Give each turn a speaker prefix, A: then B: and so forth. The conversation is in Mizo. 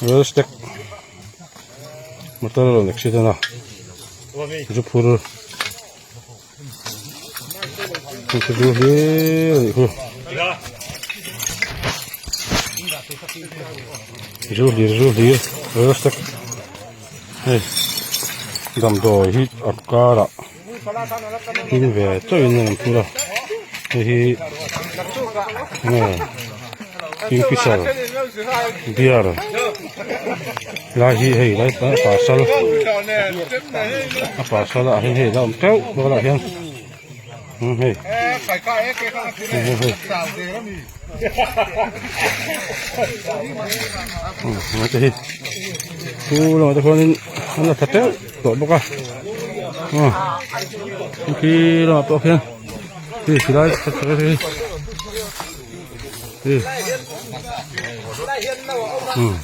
A: Royal stag motor a rawn accident a zu phur hei chu zu hlir a nih khu zu hlir zu hlir royal stag hei damdawi hi a karah hming ve chauhin an phur a hei hi nge kingfisher beer lai hi hei lai a parcel a parcel ah hian hei la awm teuh bawk ah hian umm hei hei hei hei umm te hi chu lamah te khuanin an la tha teuh tawh bawk a aw khi lamah pawh khian khi silai hi hi umm.